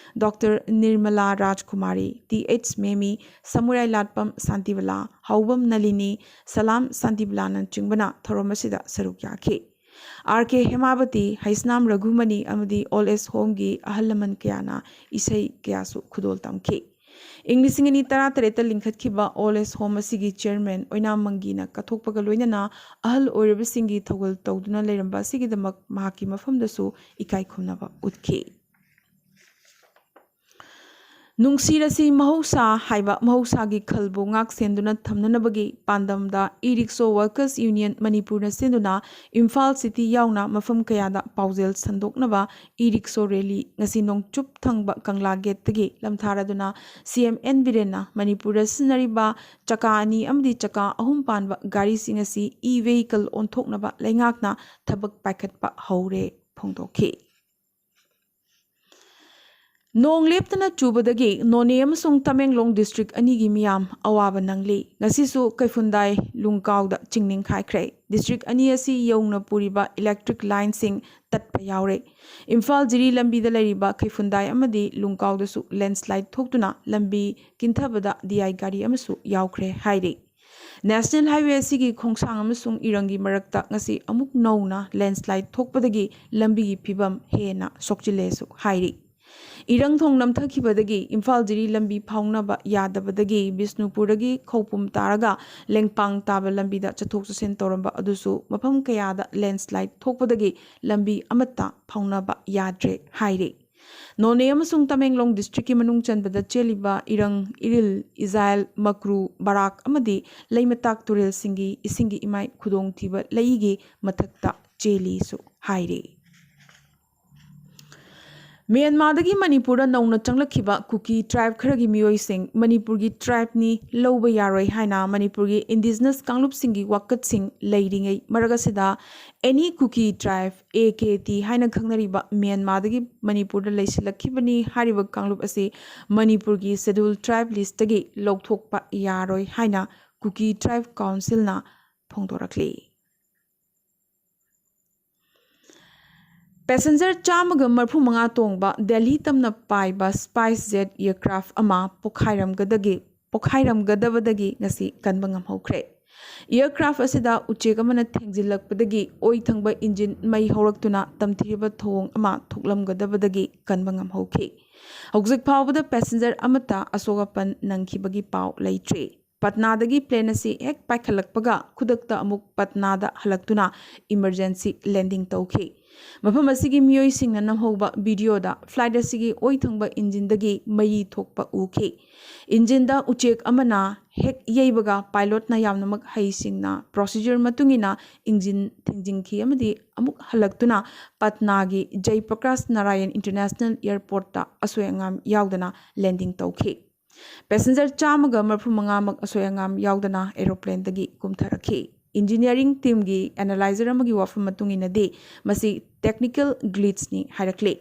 doctor Nirmala ꯔꯥꯖꯀꯨꯃꯥꯔꯤ, T H ꯃꯦꯃꯤ, ꯁꯃꯨꯔꯥꯏ ꯂꯥꯠꯄꯝ Shantibala, ꯍꯥꯎꯕꯝ ꯅꯂꯤꯅꯤ, ꯁꯂꯥꯝ ꯁꯥꯟꯇꯤꯕꯂꯥꯅꯆꯤꯡꯕꯅ ꯊꯧꯔꯝ ꯑꯁꯤꯗ ꯁꯔꯨꯛ ꯌꯥꯈꯤ꯫ ꯑꯥꯔ ꯀꯦ ꯍꯦꯃꯥꯕꯇꯤ, ꯍꯩꯁꯅꯥꯝ ꯔꯘꯨꯃꯅꯤ ꯑꯃꯗꯤ ꯑꯣꯜ ꯑꯦꯖ ꯍꯣꯝꯒꯤ ꯑꯍꯜ ꯂꯃꯟ ꯀꯌꯥꯅ ꯏꯁꯩ ꯀꯌꯥꯁꯨ ꯈꯨꯗꯣꯜ ꯇꯝꯈꯤ꯫ ꯏꯪ ꯂꯤꯁꯤꯡ ꯑꯅꯤ ꯇꯔꯥꯇꯔꯦꯠꯇ ꯂꯤꯡꯈꯠꯈꯤꯕ ꯑꯣꯜ ꯑꯦꯖ ꯍꯣꯝ ꯑꯁꯤꯒꯤ ꯆꯤꯌꯔꯃꯦꯟ ꯑꯣꯏꯅꯥꯝ ꯃꯪꯒꯤꯅ ꯀꯠꯊꯣꯛꯄꯒ ꯂꯣꯏꯅꯅ ꯑꯍꯜ ꯑꯣꯏꯔꯕꯁꯤꯡꯒꯤ ꯊꯧꯒꯜ ꯇꯧꯗꯨꯅ ꯂꯩꯔꯝꯕ ꯑꯁꯤꯒꯤꯗꯃꯛ ꯃꯍꯥꯛꯀꯤ ꯃꯐꯝꯗꯁꯨ ꯏꯀꯥꯏ ꯈꯨꯝꯅꯕ ꯎꯠꯈꯤ꯫ ꯅꯨꯡꯁꯤꯔꯁꯤ ꯃꯍꯧꯁꯥ ꯍꯥꯏꯕ ꯃꯍꯧꯁꯥꯒꯤ ꯈꯜꯕꯨ ꯉꯥꯛ ꯁꯦꯟꯗꯨꯅ ꯊꯝꯅꯅꯕꯒꯤ ꯄꯥꯟꯗꯝꯗ ꯏ ꯔꯤꯛꯁꯣ ꯋꯥꯔꯀꯔꯁ ꯌꯨꯅꯤꯌꯟ ꯃꯅꯤꯄꯨꯔꯅ ꯁꯤꯟꯗꯨꯅ ꯏꯝꯐꯥꯜ ꯁꯤꯇꯤ ꯌꯥꯎꯅ ꯃꯐꯝ ꯀꯌꯥꯗ ꯄꯥꯎꯖꯦꯜ ꯁꯟꯗꯣꯛꯅꯕ ꯏ ꯔꯤꯛꯁꯣ ꯔꯦꯂꯤ ꯉꯁꯤ ꯅꯣꯡꯆꯨꯞ ꯊꯪꯕ ꯀꯪꯂꯥ ꯒꯦꯠꯇꯒꯤ ꯂꯝꯊꯥꯔꯗꯨꯅ ꯁꯤ ꯑꯦꯝ ꯑꯦꯟ ꯕꯤꯔꯦꯟꯅ ꯃꯅꯤꯄꯨꯔꯗ ꯁꯤꯖꯤꯟꯅꯔꯤꯕ ꯆꯀꯥ ꯑꯅꯤ ꯑꯃꯗꯤ ꯆꯀꯥ ꯑꯍꯨꯝ ꯄꯥꯟꯕ ꯒꯥꯔꯤꯁꯤꯡ ꯑꯁꯤ ꯏ ꯚꯦꯍꯤꯀꯜ ꯑꯣꯟꯊꯣꯛꯅꯕ ꯂꯩꯉꯥꯛꯅ ꯊꯕꯛ ꯄꯥꯏꯈꯠꯄ ꯍꯧꯔꯦ ꯐꯣꯡꯗꯣꯛꯈꯤ꯫ ꯅꯣꯡ ꯂꯦꯞꯇꯅ ꯆꯨꯕꯗꯒꯤ ꯅꯣꯅꯦ ꯑꯃꯁꯨꯡ ꯇꯃꯦꯡꯂꯣꯡ ꯗꯤꯁꯇ꯭ꯔꯤꯛ ꯑꯅꯤꯒꯤ ꯃꯤꯌꯥꯝ ꯑꯋꯥꯕ ꯅꯪꯂꯤ꯫ ꯉꯁꯤꯁꯨ ꯀꯩꯐꯨꯟꯗꯥꯏ ꯂꯨꯡꯀꯥꯎꯗ ꯆꯤꯡ ꯅꯤꯡꯈꯥꯏꯈ꯭ꯔꯦ꯫ ꯗꯤꯁꯇ꯭ꯔꯤꯛ ꯑꯅꯤ ꯑꯁꯤ ꯌꯧꯅ ꯄꯨꯔꯤꯕ ꯏꯂꯦꯛꯇ꯭ꯔꯤꯛ ꯂꯥꯏꯟꯁꯤꯡ ꯇꯠꯄ ꯌꯥꯎꯔꯦ꯫ ꯏꯝꯐꯥꯜ ꯖꯤꯔꯤ ꯂꯝꯕꯤꯗ ꯂꯩꯔꯤꯕ ꯀꯩꯐꯨꯟꯗꯥꯏ ꯑꯃꯗꯤ ꯂꯨꯡꯀꯥꯎꯗꯁꯨ ꯂꯦꯟꯁꯂꯥꯏꯠ ꯊꯣꯛꯇꯨꯅ ꯂꯝꯕꯤ ꯀꯤꯟꯊꯕꯗ ꯗꯤ ꯑꯥꯏ ꯒꯥꯔꯤ ꯑꯃꯁꯨ ꯌꯥꯎꯈ꯭ꯔꯦ ꯍꯥꯏꯔꯤ꯫ ꯅꯦꯁꯅꯦꯜ ꯍꯥꯏꯋꯦ ꯑꯁꯤꯒꯤ ꯈꯣꯡꯁꯥꯡ ꯑꯃꯁꯨꯡ ꯏꯔꯪꯒꯤ ꯃꯔꯛꯇ ꯉꯁꯤ ꯑꯃꯨꯛ ꯅꯧꯅ ꯂꯦꯟꯁꯂꯥꯏꯠ ꯊꯣꯛꯄꯗꯒꯤ ꯂꯝꯕꯤꯒꯤ ꯐꯤꯕꯝ ꯍꯦꯟꯅ ꯁꯣꯛꯆꯤꯜꯂꯦꯁꯨ ꯍꯥꯏꯔꯤ꯫ ꯏꯔꯪ ꯊꯣꯡ ꯅꯝꯊꯈꯤꯕꯗꯒꯤ ꯏꯝꯐꯥꯜ ꯖꯤꯔꯤ ꯂꯝꯕꯤ ꯐꯥꯎꯅꯕ ꯌꯥꯗꯕꯗꯒꯤ ꯕꯤꯁꯅꯨꯄꯨꯔꯗꯒꯤ ꯈꯧꯄꯨꯝ ꯇꯥꯔꯒ ꯂꯦꯡꯄꯥꯡ ꯇꯥꯕ ꯂꯝꯕꯤꯗ ꯆꯠꯊꯣꯛ ꯆꯠꯁꯤꯟ ꯇꯧꯔꯝꯕ ꯑꯗꯨꯁꯨ ꯃꯐꯝ ꯀꯌꯥꯗ ꯂꯦꯟꯁꯂꯥꯏꯠ ꯊꯣꯛꯄꯗꯒꯤ ꯂꯝꯕꯤ ꯑꯃꯠꯇ ꯐꯥꯎꯅꯕ ꯌꯥꯗ꯭ꯔꯦ ꯍꯥꯏꯔꯤ꯫ ꯅꯣꯅꯦ ꯑꯃꯁꯨꯡ ꯇꯃꯦꯡꯂꯣꯡ ꯗꯤꯁꯇ꯭ꯔꯤꯛꯀꯤ ꯃꯅꯨꯡ ꯆꯟꯕꯗ ꯆꯦꯜꯂꯤꯕ ꯏꯔꯪ, ꯏꯔꯤꯜ, ꯏꯖꯥꯏꯜ, ꯃꯀ꯭ꯔꯨ, ꯕꯔꯥꯛ ꯑꯃꯗꯤ ꯂꯩꯃꯇꯥꯛ ꯇꯨꯔꯦꯜꯁꯤꯡꯒꯤ ꯏꯁꯤꯡꯒꯤ ꯏꯃꯥꯏ ꯈꯨꯗꯣꯡꯊꯤꯕ ꯂꯩꯒꯤ ꯃꯊꯛꯇ ꯆꯦꯜꯂꯤꯁꯨ ꯍꯥꯏꯔꯤ꯫ ꯃ꯭ꯌꯥꯟꯃꯥꯔꯗꯒꯤ ꯃꯅꯤꯄꯨꯔꯗ ꯅꯧꯅ ꯆꯪꯂꯛꯈꯤꯕ ꯀꯨꯀꯤ ꯇ꯭ꯔꯥꯏꯕ ꯈꯔꯒꯤ ꯃꯤꯑꯣꯏꯁꯤꯡ ꯃꯅꯤꯄꯨꯔꯒꯤ ꯇ꯭ꯔꯥꯏꯕꯅꯤ, ꯂꯧꯕ ꯌꯥꯔꯣꯏ ꯍꯥꯏꯅ ꯃꯅꯤꯄꯨꯔꯒꯤ ꯏꯟꯗꯤꯖꯤꯅꯁ ꯀꯥꯡꯂꯨꯞꯁꯤꯡꯒꯤ ꯋꯥꯀꯠꯁꯤꯡ ꯂꯩꯔꯤꯉꯩ ꯃꯔꯛ ꯑꯁꯤꯗ, ꯑꯦꯅꯤ ꯀꯨꯀꯤ ꯇ꯭ꯔꯥꯏꯕ, ꯑꯦ ꯀꯦ ꯇꯤ ꯍꯥꯏꯅ ꯈꯪꯅꯔꯤꯕ, ꯃ꯭ꯌꯥꯟꯃꯥꯔꯗꯒꯤ ꯃꯅꯤꯄꯨꯔꯗ ꯂꯩꯁꯤꯜꯂꯛꯈꯤꯕꯅꯤ ꯍꯥꯏꯔꯤꯕ ꯀꯥꯡꯂꯨꯞ ꯑꯁꯤ ꯃꯅꯤꯄꯨꯔꯒꯤ ꯁꯦꯗ꯭ꯌꯨꯜ ꯇ꯭ꯔꯥꯏꯕ ꯂꯤꯁꯇꯒꯤ ꯂꯧꯊꯣꯛꯄ ꯌꯥꯔꯣꯏ ꯍꯥꯏꯅ ꯀꯨꯀꯤ ꯇ꯭ꯔꯥꯏꯕ ꯀꯥꯎꯟꯁꯤꯜꯅ ꯐꯣꯡꯗꯣꯔꯛꯂꯤ꯫ ꯄꯦꯁꯦꯟꯖꯔ ꯆꯥꯝꯃꯒ ꯃꯔꯤꯐꯨ ꯃꯉꯥ ꯇꯣꯡꯕ ꯗꯦꯜꯍꯤ ꯇꯝꯅ ꯄꯥꯏꯕ ꯁ꯭ꯄꯥꯏꯁ ꯖꯦꯠ ꯑꯦꯌꯔꯀ꯭ꯔꯥꯐ ꯑꯃ ꯄꯣꯈꯥꯏꯔꯝꯒꯗꯒꯤ, ꯄꯣꯈꯥꯏꯔꯝꯒꯗꯕꯗꯒꯤ ꯉꯁꯤ ꯀꯟꯕ ꯉꯝꯍꯧꯈ꯭ꯔꯦ꯫ ꯑꯦꯌꯔꯀ꯭ꯔꯥꯐ ꯑꯁꯤꯗ ꯎꯆꯦꯛ ꯑꯃꯅ ꯊꯦꯡꯖꯤꯜꯂꯛꯄꯗꯒꯤ ꯑꯣꯏ ꯊꯪꯕ ꯏꯟꯖꯤꯟ ꯃꯩ ꯍꯧꯔꯛꯇꯨꯅ ꯇꯝꯊꯤꯔꯕ ꯊꯧꯑꯣꯡ ꯑꯃ ꯊꯣꯛꯂꯝꯒꯗꯕꯗꯒꯤ ꯀꯟꯕ ꯉꯝꯍꯧꯈꯤ꯫ ꯍꯧꯖꯤꯛ ꯐꯥꯎꯕꯗ ꯄꯦꯁꯦꯟꯖꯔ ꯑꯃꯠꯇ ꯑꯁꯣꯛ ꯑꯄꯟ ꯅꯪꯈꯤꯕꯒꯤ ꯄꯥꯎ ꯂꯩꯇ꯭ꯔꯤ꯫ ꯄꯠꯅꯥꯗꯒꯤ ꯄ꯭ꯂꯦꯟ ꯑꯁꯤ ꯍꯦꯛ ꯄꯥꯏꯈꯠꯂꯛꯄꯒ ꯈꯨꯗꯛꯇ ꯑꯃꯨꯛ ꯄꯠꯅꯥꯗ ꯍꯜꯂꯛꯇꯨꯅ ꯏꯃꯔꯖꯦꯟꯁꯤ ꯂꯦꯟꯗꯤꯡ ꯇꯧꯈꯤ꯫ ꯃꯐꯝ ꯑꯁꯤꯒꯤ ꯃꯤꯑꯣꯏꯁꯤꯡꯅ ꯅꯝꯍꯧꯕ ꯚꯤꯗꯤꯑꯣꯗ ꯐ꯭ꯂꯥꯏꯠ ꯑꯁꯤꯒꯤ ꯑꯣꯏ ꯊꯪꯕ ꯏꯟꯖꯤꯟꯗꯒꯤ ꯃꯩ ꯊꯣꯛꯄ ꯎꯈꯤ꯫ ꯏꯟꯖꯤꯟꯗ ꯎꯆꯦꯛ ꯑꯃꯅ ꯍꯦꯛ ꯌꯩꯕꯒ ꯄꯥꯏꯂꯣꯠꯅ ꯌꯥꯝꯅꯃꯛ ꯍꯩꯁꯤꯡꯅ ꯄ꯭ꯔꯣꯁꯤꯖꯔ ꯃꯇꯨꯡ ꯏꯟꯅ ꯏꯟꯖꯤꯟ ꯊꯤꯡꯖꯤꯟꯈꯤ ꯑꯃꯗꯤ ꯑꯃꯨꯛ ꯍꯜꯂꯛꯇꯨꯅ ꯄꯠꯅꯥꯒꯤ ꯖꯩ ꯄ꯭ꯔꯀꯥꯁ ꯅꯥꯔꯥꯌꯟ ꯏꯟꯇꯔꯅꯦꯁꯅꯦꯜ ꯑꯦꯌꯔꯄꯣꯔꯠꯇ ꯑꯁꯣꯏ ꯑꯉꯥꯝ ꯌꯥꯎꯗꯅ ꯂꯦꯟꯗꯤꯡ ꯇꯧꯈꯤ꯫ ꯄꯦꯁꯦꯟꯖꯔ ꯆꯥꯝꯃꯒ ꯃꯔꯤꯐꯨ ꯃꯉꯥꯃꯛ ꯑꯁꯣꯏ ꯑꯉꯥꯝ ꯌꯥꯎꯗꯅ ꯑꯦꯔꯣꯄ꯭ꯂꯦꯟꯗꯒꯤ ꯀꯨꯝꯊꯔꯛꯈꯤ꯫ ꯏꯟꯖꯤꯅꯤꯌꯥꯔꯤꯡ ꯇꯤꯝꯒꯤ ꯑꯦꯅꯥꯂꯥꯏꯖꯔ ꯑꯃꯒꯤ ꯋꯥꯐꯝ ꯃꯇꯨꯡ ꯏꯟꯅꯗꯤ, ꯃꯁꯤ ꯇꯦꯛꯅꯤꯀꯦꯜ ꯒ꯭ꯂꯤꯆꯅꯤ ꯍꯥꯏꯔꯛꯂꯤ꯫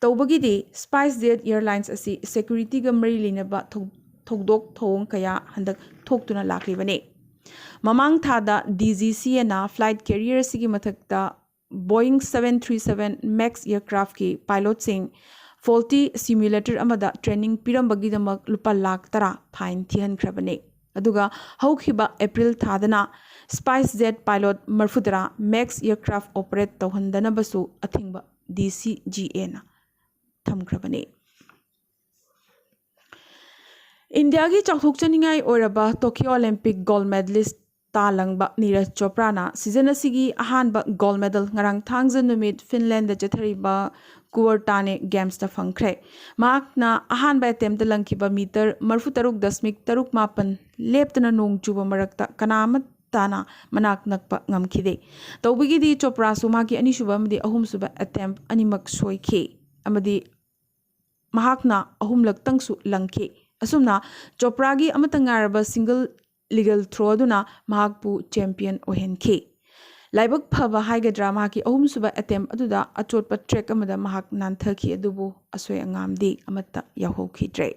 ꯇꯧꯕꯒꯤꯗꯤ, ꯁ꯭ꯄꯥꯏꯁ ꯖꯦꯠ ꯑꯦꯌꯔꯂꯥꯏꯟꯁ ꯑꯁꯤ ꯁꯦꯀ꯭ꯌꯨꯔꯤꯇꯤꯒ ꯃꯔꯤ ꯂꯩꯅꯕ ꯊꯧ-, ꯊꯧꯗꯣꯛ ꯊꯧꯑꯣꯡ ꯀꯌꯥ ꯍꯟꯗꯛ ꯊꯣꯛꯇꯨꯅ ꯂꯥꯛꯂꯤꯕꯅꯤ꯫ ꯃꯃꯥꯡ ꯊꯥꯗ ꯗꯤ ꯖꯤ ꯁꯤ ꯑꯦꯅ ꯐ꯭ꯂꯥꯏꯠ ꯀꯦꯔꯤꯌꯔ ꯑꯁꯤꯒꯤ ꯃꯊꯛꯇ ꯕꯣꯌꯤꯡ ꯁꯚꯦꯟ ꯊ꯭ꯔꯤ ꯁꯚꯦꯟ ꯃꯦꯛꯁ ꯑꯦꯌꯔꯀ꯭ꯔꯥꯐꯀꯤ ꯄꯥꯏꯂꯣꯠꯁꯤꯡ ꯐꯣꯜꯇꯤ ꯁꯤꯃ꯭ꯌꯨꯂꯦꯇꯔ ꯑꯃꯗ ꯇ꯭ꯔꯦꯅꯤꯡ ꯄꯤꯔꯝꯕꯒꯤꯗꯃꯛ ꯂꯨꯄꯥ ꯂꯥꯈ ꯇꯔꯥ ꯐꯥꯏꯟ ꯊꯤꯍꯟꯈ꯭ꯔꯕꯅꯤ꯫ ꯑꯗꯨꯒ ꯍꯧꯈꯤꯕ ꯑꯦꯄ꯭ꯔꯤꯜ ꯊꯥꯗꯅ ꯁ꯭ꯄꯥꯏꯁ ꯖꯦꯠ ꯄꯥꯏꯂꯣꯠ ꯃꯔꯤꯐꯨꯇꯔꯥ ꯃꯦꯛꯁ ꯑꯦꯌꯔꯀ꯭ꯔꯥꯐ ꯑꯣꯄꯔꯦꯠ ꯇꯧꯍꯟꯗꯅꯕꯁꯨ ꯑꯊꯤꯡꯕ ꯗꯤ ꯁꯤ ꯖꯤ ꯑꯦꯅ ꯊꯝꯈ꯭ꯔꯕꯅꯤ꯫ ꯏꯟꯗꯤꯌꯥꯒꯤ ꯆꯥꯎꯊꯣꯛꯆꯅꯤꯡꯉꯥꯏ ꯑꯣꯏꯔꯕ ꯇꯣꯀꯤꯌꯣ ꯑꯣꯂꯤꯝꯄꯤꯛ ꯒꯣꯜꯗ ꯃꯦꯗꯂꯤꯁ ꯇꯥꯂꯪꯕ ꯅꯤꯔꯖ ꯆꯣꯄ꯭ꯔꯥꯅ ꯁꯤꯖꯟ ꯑꯁꯤꯒꯤ ꯑꯍꯥꯟꯕ ꯒꯣꯜꯗ ꯃꯦꯗꯜ ꯉꯔꯥꯡ ꯊꯥꯡꯖ ꯅꯨꯃꯤꯠ ꯐꯤꯟꯂꯦꯟꯗ ꯆꯠꯊꯔꯤꯕ ꯀꯨꯋꯔꯇꯥꯅꯦ ꯒꯦꯝꯁꯇ ꯐꯪꯈ꯭ꯔꯦ꯫ ꯃꯍꯥꯛꯅ ꯑꯍꯥꯟꯕ ꯑꯦꯇꯦꯝꯞꯇ ꯂꯪꯈꯤꯕ ꯃꯤꯇꯔ ꯃꯔꯤꯐꯨꯇꯔꯨꯛ ꯗꯁꯃꯤꯛ ꯇꯔꯨꯛ ꯃꯥꯄꯟ ꯂꯦꯞꯇꯅ ꯅꯣꯡ ꯆꯨꯕ ꯃꯔꯛꯇ ꯀꯅꯥ ꯑꯃꯠꯇꯅ ꯃꯅꯥꯛ ꯅꯛꯄ ꯉꯝꯈꯤꯗꯦ꯫ ꯇꯧꯕꯒꯤꯗꯤ ꯆꯣꯄ꯭ꯔꯥꯁꯨ ꯃꯍꯥꯛꯀꯤ ꯑꯅꯤꯁꯨꯕ ꯑꯃꯗꯤ ꯑꯍꯨꯝꯁꯨꯕ ꯑꯦꯇꯦꯝꯞ ꯑꯅꯤꯃꯛ ꯁꯣꯏꯈꯤ꯫ ꯑꯃꯗꯤ ꯃꯍꯥꯛꯅ ꯑꯍꯨꯝꯂꯛꯇꯪꯁꯨ ꯂꯪꯈꯤ꯫ ꯑꯁꯨꯝꯅ ꯆꯣꯄ꯭ꯔꯥꯒꯤ ꯑꯃꯠꯇ ꯉꯥꯏꯔꯕ single legal throw ꯑꯗꯨꯅ ꯃꯍꯥꯛꯄꯨ champion ꯑꯣꯏꯍꯟꯈꯤ꯫ ꯂꯥꯏꯕꯛ ꯐꯕ ꯍꯥꯏꯒꯗ꯭ꯔꯥ, ꯃꯍꯥꯛꯀꯤ ꯑꯍꯨꯝꯁꯨꯕ attempt ꯑꯗꯨꯗ ꯑꯆꯣꯠꯄ track ꯑꯃꯗ ꯃꯍꯥꯛ ꯅꯥꯟꯊꯈꯤ, ꯑꯗꯨꯕꯨ ꯑꯁꯣꯏ ꯑꯉꯥꯝꯗꯤ ꯑꯃꯠꯇ ꯌꯥꯎꯍꯧꯈꯤꯗ꯭ꯔꯦ꯫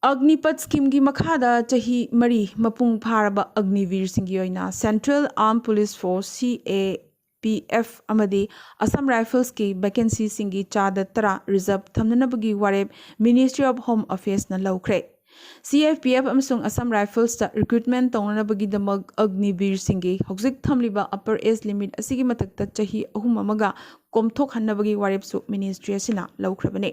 ꯑꯒꯅꯤꯄꯊ schemeꯒꯤ ꯃꯈꯥꯗ ꯆꯍꯤ ꯃꯔꯤ ꯃꯄꯨꯡ ꯐꯥꯔꯕ ꯑꯒꯅꯤꯕꯤꯔꯁꯤꯡꯒꯤ ꯑꯣꯏꯅ Central Armed Police Force, C A P F, ꯑꯃꯗꯤ Assam Riflesꯀꯤ vacancyꯁꯤꯡꯒꯤ ꯆꯥꯗ ꯇꯔꯥ reserve ꯊꯝꯅꯅꯕꯒꯤ ꯋꯥꯔꯦꯞ Ministry of Home Affairsꯅ ꯂꯧꯈ꯭ꯔꯦ꯫ C A P F ꯑꯃꯁꯨꯡ Assam Riflesꯇ recruitment ꯇꯧꯅꯅꯕꯒꯤꯗꯃꯛ ꯑꯒꯅꯤꯕꯤꯔꯁꯤꯡꯒꯤ ꯍꯧꯖꯤꯛ ꯊꯝꯂꯤꯕ upper age limit ꯑꯁꯤꯒꯤ ꯃꯊꯛꯇ ꯆꯍꯤ ꯑꯍꯨꯝ ꯑꯃꯒ ꯀꯣꯝꯊꯣꯛꯍꯟꯅꯕꯒꯤ ꯋꯥꯔꯦꯞꯁꯨ ministry ꯑꯁꯤꯅ ꯂꯧꯈ꯭ꯔꯕꯅꯤ꯫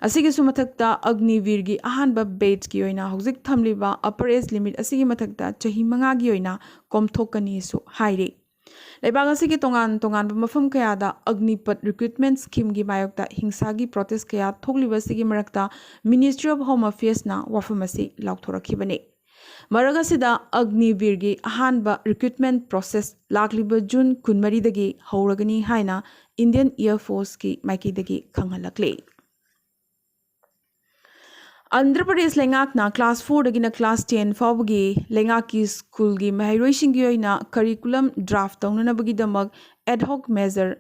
ꯑꯁꯤꯒꯤꯁꯨ ꯃꯊꯛꯇ ꯑꯒꯅꯤꯕꯤꯔꯒꯤ ꯑꯍꯥꯟꯕ batchꯀꯤ ꯑꯣꯏꯅ ꯍꯧꯖꯤꯛ ꯊꯝꯂꯤꯕ upper age limit ꯑꯁꯤꯒꯤ ꯃꯊꯛꯇ ꯆꯍꯤ ꯃꯉꯥꯒꯤ ꯑꯣꯏꯅ ꯀꯣꯝꯊꯣꯛꯀꯅꯤꯁꯨ ꯍꯥꯏꯔꯤ꯫ ꯂꯩꯕꯥꯛ ꯑꯁꯤꯒꯤ ꯇꯣꯉꯥꯟ ꯇꯣꯉꯥꯟꯕ ꯃꯐꯝ ꯀꯌꯥꯗ ꯑꯒꯅꯤꯄꯊ recruitment schemeꯒꯤ ꯃꯥꯌꯣꯛꯇ ꯍꯤꯡꯁꯥꯒꯤ protest ꯀꯌꯥ ꯊꯣꯛꯂꯤꯕ ꯑꯁꯤꯒꯤ ꯃꯔꯛꯇ Ministry of Home Affairsꯅ ꯋꯥꯐꯝ ꯑꯁꯤ ꯂꯥꯎꯊꯣꯔꯛꯈꯤꯕꯅꯤ꯫ ꯃꯔꯛ ꯑꯁꯤꯗ ꯑꯒꯅꯤꯕꯤꯔꯒꯤ ꯑꯍꯥꯟꯕ recruitment process ꯂꯥꯛꯂꯤꯕ ꯖꯨꯟ ꯀꯨꯟꯃꯔꯤꯗꯒꯤ ꯍꯧꯔꯒꯅꯤ ꯍꯥꯏꯅ Indian Air Forceꯀꯤ ꯃꯥꯏꯀꯩꯗꯒꯤ ꯈꯪꯍꯜꯂꯛꯂꯤ꯫ ꯑꯟꯙ꯭ꯔ ꯄ꯭ꯔꯗꯦꯁ ꯂꯩꯉꯥꯛꯅ class fourꯗꯒꯤꯅ class ten ꯐꯥꯎꯕꯒꯤ ꯂꯩꯉꯥꯛꯀꯤ ꯁ꯭ꯀꯨꯜꯒꯤ ꯃꯍꯩꯔꯣꯏꯁꯤꯡꯒꯤ ꯑꯣꯏꯅ curriculum draft ꯇꯧꯅꯅꯕꯒꯤꯗꯃꯛ ad hoc measure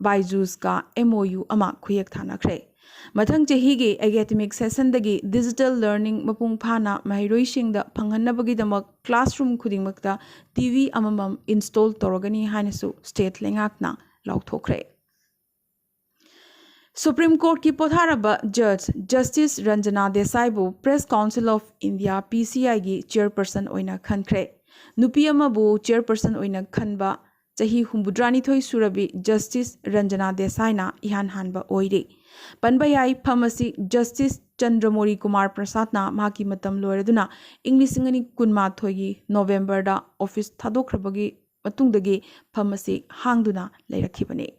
BYJUSꯀ M O U ꯑꯃ ꯈꯨꯌꯦꯛ ꯊꯥꯅꯈ꯭ꯔꯦ꯫ ꯃꯊꯪ ꯆꯍꯤꯒꯤ academic sessionꯗꯒꯤ digital learning ꯃꯄꯨꯡ ꯐꯥꯅ ꯃꯍꯩꯔꯣꯏꯁꯤꯡꯗ ꯐꯪꯍꯟꯅꯕꯒꯤꯗꯃꯛ classroom ꯈꯨꯗꯤꯡꯃꯛꯇ T V ꯑꯃꯃꯝ install ꯇꯧꯔꯒꯅꯤ ꯍꯥꯏꯅꯁꯨ state ꯂꯩꯉꯥꯛꯅ ꯂꯥꯎꯊꯣꯛꯈ꯭ꯔꯦ꯫ Supreme Courtꯀꯤ ꯄꯣꯊꯥꯔꯕ Judge Justice Ranjana Desaiꯕꯨ Press Council of India, P C Iꯒꯤ chairperson ꯑꯣꯏꯅ ꯈꯟꯈ꯭ꯔꯦ꯫ ꯅꯨꯄꯤ ꯑꯃꯕꯨ chairperson ꯑꯣꯏꯅ ꯈꯟꯕ ꯆꯍꯤ ꯍꯨꯝꯐꯨꯇꯔꯥꯅꯤꯊꯣꯏ ꯁꯨꯔꯕꯤ Justice Ranjana Desaiꯅ ꯏꯍꯥꯟ ꯍꯥꯟꯕ ꯑꯣꯏꯔꯤ꯫ ꯄꯟꯕ ꯌꯥꯏ, ꯐꯝ ꯑꯁꯤ Justice Chandramori Kumar Prasadꯅ ꯃꯍꯥꯛꯀꯤ ꯃꯇꯝ ꯂꯣꯏꯔꯗꯨꯅ ꯏꯪ ꯂꯤꯁꯤꯡ ꯑꯅꯤ ꯀꯨꯟꯃꯥꯊꯣꯏꯒꯤ Novemberꯗ office ꯊꯥꯗꯣꯛꯈ꯭ꯔꯕꯒꯤ ꯃꯇꯨꯡꯗꯒꯤ ꯐꯝ ꯑꯁꯤ ꯍꯥꯡꯗꯨꯅ ꯂꯩꯔꯛꯈꯤꯕꯅꯤ꯫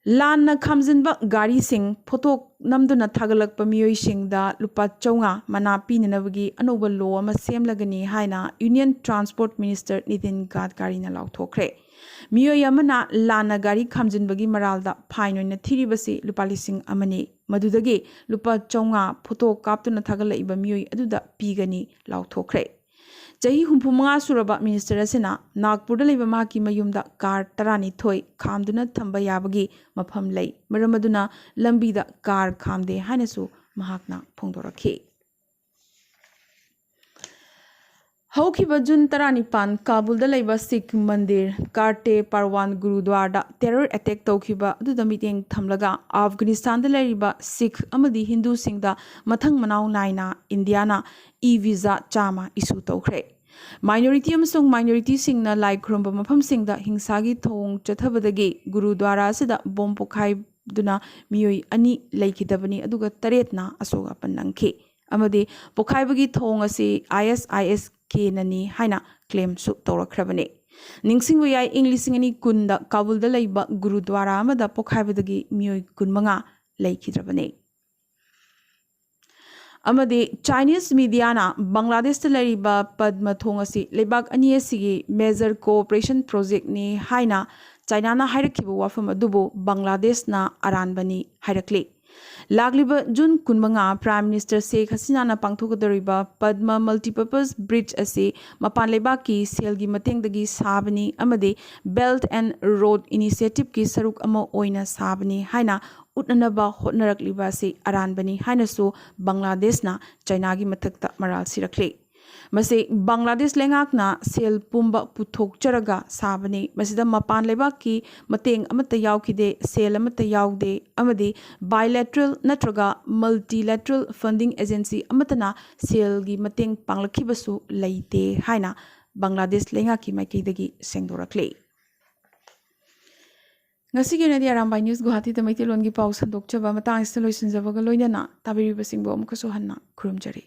ꯂꯥꯟꯅ ꯈꯥꯝꯖꯤꯟꯕ ꯒꯥꯔꯤꯁꯤꯡ ꯐꯣꯇꯣ ꯅꯝꯗꯨꯅ ꯊꯥꯒꯠꯂꯛꯄ ꯃꯤꯑꯣꯏꯁꯤꯡꯗ ꯂꯨꯄꯥ ꯆꯥꯝꯃꯉꯥ ꯃꯅꯥ ꯄꯤꯅꯅꯕꯒꯤ ꯑꯅꯧꯕ ꯂꯣ ꯑꯃ ꯁꯦꯝꯂꯒꯅꯤ ꯍꯥꯏꯅ ꯌꯨꯅꯤꯌꯟ ꯇ꯭ꯔꯥꯟꯁꯄꯣꯔꯠ ꯃꯤꯅꯤꯁꯇꯔ ꯅꯤꯇꯤꯟ ꯒꯗꯀꯥꯔꯤꯅ ꯂꯥꯎꯊꯣꯛꯈ꯭ꯔꯦ꯫ ꯃꯤꯑꯣꯏ ꯑꯃꯅ ꯂꯥꯟꯅ ꯒꯥꯔꯤ ꯈꯥꯝꯖꯤꯟꯕꯒꯤ ꯃꯔꯥꯜꯗ ꯐꯥꯏꯟ ꯑꯣꯏꯅ ꯊꯤꯔꯤꯕꯁꯤ ꯂꯨꯄꯥ ꯂꯤꯁꯤꯡ ꯑꯃꯅꯤ꯫ ꯃꯗꯨꯗꯒꯤ ꯂꯨꯄꯥ ꯆꯥꯝꯃꯉꯥ ꯐꯣꯇꯣ ꯀꯥꯞꯇꯨꯅ ꯊꯥꯒꯠꯂꯛꯏꯕ ꯃꯤꯑꯣꯏ ꯑꯗꯨꯗ ꯄꯤꯒꯅꯤ ꯂꯥꯎꯊꯣꯛꯈ꯭ꯔꯦ꯫ ꯆꯍꯤ ꯍꯨꯝꯐꯨ ꯃꯉꯥ ꯁꯨꯔꯕ ꯃꯤꯅꯤꯁꯇꯔ ꯑꯁꯤꯅ ꯅꯥꯒꯄꯨꯔꯗ ꯂꯩꯕ ꯃꯍꯥꯛꯀꯤ ꯃꯌꯨꯝꯗ ꯀꯥꯔ ꯇꯔꯥꯅꯤꯊꯣꯏ ꯈꯥꯝꯗꯨꯅ ꯊꯝꯕ ꯌꯥꯕꯒꯤ ꯃꯐꯝ ꯂꯩ꯫ ꯃꯔꯝ ꯑꯗꯨꯅ ꯂꯝꯕꯤꯗ ꯀꯥꯔ ꯈꯥꯝꯗꯦ ꯍꯥꯏꯅꯁꯨ ꯃꯍꯥꯛꯅ ꯐꯣꯡꯗꯣꯔꯛꯈꯤ꯫ ꯍꯧꯈꯤꯕ ꯖꯨꯟ ꯇꯔꯥꯅꯤꯄꯥꯟ ꯀꯥꯕꯨꯜꯗ ꯂꯩꯕ ꯁꯤꯈ ꯃꯟꯗꯤꯔ ꯀꯥꯔꯇꯦ ꯄꯥꯔꯋꯥꯟ ꯒꯨꯔꯨꯗ꯭ꯋꯥꯔꯗ ꯇꯦꯔꯣꯔ ꯑꯦꯇꯦꯛ ꯇꯧꯈꯤꯕ ꯑꯗꯨꯗ ꯃꯤꯠꯌꯦꯡ ꯊꯝꯂꯒ ꯑꯐꯒꯥꯅꯤꯁꯇꯥꯟꯗ ꯂꯩꯔꯤꯕ ꯁꯤꯈ ꯑꯃꯗꯤ ꯍꯤꯟꯗꯨꯁꯤꯡꯗ ꯃꯊꯪ ꯃꯅꯥꯎ ꯅꯥꯏꯅ ꯏꯟꯗꯤꯌꯥꯅ ꯏ ꯚꯤꯖꯥ ꯆꯥꯝꯃ ꯏꯁꯨ ꯇꯧꯈ꯭ꯔꯦ꯫ ꯃꯥꯏꯅꯣꯔꯤꯇꯤ ꯑꯃꯁꯨꯡ ꯃꯥꯏꯅꯣꯔꯤꯇꯤꯁꯤꯡꯅ ꯂꯥꯏ ꯈꯨꯔꯨꯝꯕ ꯃꯐꯝꯁꯤꯡꯗ ꯍꯤꯡꯁꯥꯒꯤ ꯊꯧꯑꯣꯡ ꯆꯠꯊꯕꯗꯒꯤ ꯒꯨꯔꯨꯗ꯭ꯋꯥꯔꯥ ꯑꯁꯤꯗ ꯕꯣꯝ ꯄꯣꯈꯥꯏꯗꯨꯅ ꯃꯤꯑꯣꯏ ꯑꯅꯤ ꯂꯩꯈꯤꯗꯕꯅꯤ, ꯑꯗꯨꯒ ꯇꯔꯦꯠꯅ ꯑꯁꯣꯛ ꯑꯄꯟ ꯅꯪꯈꯤ꯫ ꯑꯃꯗꯤ ꯄꯣꯈꯥꯏꯕꯒꯤ ꯊꯧꯑꯣꯡ ꯑꯁꯤ ISIS K ꯅꯅꯤ ꯍꯥꯏꯅ ꯀ꯭ꯂꯦꯝꯁꯨ ꯇꯧꯔꯛꯈ꯭ꯔꯕꯅꯤ꯫ ꯅꯤꯡꯁꯤꯡꯕ ꯌꯥꯏ, ꯏꯪ ꯂꯤꯁꯤꯡ ꯑꯅꯤ ꯀꯨꯟꯗ ꯀꯥꯕꯨꯜꯗ ꯂꯩꯕ ꯒꯨꯔꯨꯗ꯭ꯋꯥꯔꯥ ꯑꯃꯗ ꯄꯣꯈꯥꯏꯕꯗꯒꯤ ꯃꯤꯑꯣꯏ ꯀꯨꯟꯃꯉꯥ ꯂꯩꯈꯤꯗ꯭ꯔꯕꯅꯤ꯫ ꯑꯃꯗꯤ ꯆꯥꯏꯅꯤꯁ ꯃꯤꯗꯤꯌꯥꯅ ꯕꯪꯒ꯭ꯂꯥꯗꯦꯁꯇ ꯂꯩꯔꯤꯕ ꯄꯗꯃ ꯊꯣꯡ ꯑꯁꯤ ꯂꯩꯕꯥꯛ ꯑꯅꯤ ꯑꯁꯤꯒꯤ major cooperation project ꯅꯤ ꯍꯥꯏꯅ ꯆꯥꯏꯅꯥꯅ ꯍꯥꯏꯔꯛꯈꯤꯕ ꯋꯥꯐꯝ ꯑꯗꯨꯕꯨ ꯕꯪꯒ꯭ꯂꯥꯗꯦꯁꯅ ꯑꯔꯥꯟꯕꯅꯤ ꯍꯥꯏꯔꯛꯂꯤ꯫ ꯂꯥꯛꯂꯤꯕ ꯖꯨꯟ ꯀꯨꯟꯃꯉꯥ Prime Minister ꯁꯦꯈ ꯍꯁꯤꯅꯥꯅ ꯄꯥꯡꯊꯣꯛꯀꯗꯧꯔꯤꯕ ꯄꯗꯃ multipurpose bridge ꯑꯁꯤ ꯃꯄꯥꯟ ꯂꯩꯕꯥꯛꯀꯤ ꯁꯦꯜꯒꯤ ꯃꯇꯦꯡꯗꯒꯤ ꯁꯥꯕꯅꯤ ꯑꯃꯗꯤ Belt and Road Initiative ꯀꯤ ꯁꯔꯨꯛ ꯑꯃ ꯑꯣꯏꯅ ꯁꯥꯕꯅꯤ ꯍꯥꯏꯅ ꯎꯠꯅꯅꯕ ꯍꯣꯠꯅꯔꯛꯂꯤꯕ ꯑꯁꯤ ꯑꯔꯥꯟꯕꯅꯤ ꯍꯥꯏꯅꯁꯨ ꯕꯪꯒ꯭ꯂꯥꯗꯦꯁꯅ ꯆꯥꯏꯅꯥꯒꯤ ꯃꯊꯛꯇ ꯃꯔꯥꯜ ꯁꯤꯔꯛꯂꯤ꯫ ꯃꯁꯤ ꯕꯪꯒ꯭ꯂꯥꯗꯦꯁ ꯂꯩꯉꯥꯛꯅ ꯁꯦꯜ ꯄꯨꯝꯕ ꯄꯨꯊꯣꯛꯆꯔꯒ ꯁꯥꯕꯅꯤ꯫ ꯃꯁꯤꯗ ꯃꯄꯥꯟ ꯂꯩꯕꯥꯛꯀꯤ ꯃꯇꯦꯡ ꯑꯃꯠꯇ ꯌꯥꯎꯈꯤꯗꯦ, ꯁꯦꯜ ꯑꯃꯠꯇ ꯌꯥꯎꯗꯦ ꯑꯃꯗꯤ bilateral ꯅꯠꯇ꯭ꯔꯒ multilateral funding agency ꯑꯃꯠꯇꯅ ꯁꯦꯜꯒꯤ ꯃꯇꯦꯡ ꯄꯥꯡꯂꯛꯈꯤꯕꯁꯨ ꯂꯩꯇꯦ ꯍꯥꯏꯅ ꯕꯪꯒ꯭ꯂꯥꯗꯦꯁ ꯂꯩꯉꯥꯛꯀꯤ ꯃꯥꯏꯀꯩꯗꯒꯤ ꯁꯦꯡꯗꯣꯔꯛꯂꯤ꯫ ꯉꯁꯤꯒꯤ ꯑꯣꯏꯅꯗꯤ ꯑꯔꯥꯝꯕꯥꯏ ꯅ꯭ꯌꯨꯁ ꯒꯨꯋꯥꯍꯥꯇꯤꯗ ꯃꯩꯇꯩꯂꯣꯟꯒꯤ ꯄꯥꯎ ꯁꯟꯗꯣꯛꯆꯕ ꯃꯇꯥꯡ ꯑꯁꯤꯗ ꯂꯣꯏꯁꯤꯟꯖꯕꯒ ꯂꯣꯏꯅꯅ ꯇꯥꯕꯤꯔꯤꯕꯁꯤꯡꯕꯨ ꯑꯃꯨꯛꯀꯁꯨ ꯍꯟꯅ ꯈꯨꯔꯨꯝꯖꯔꯤ꯫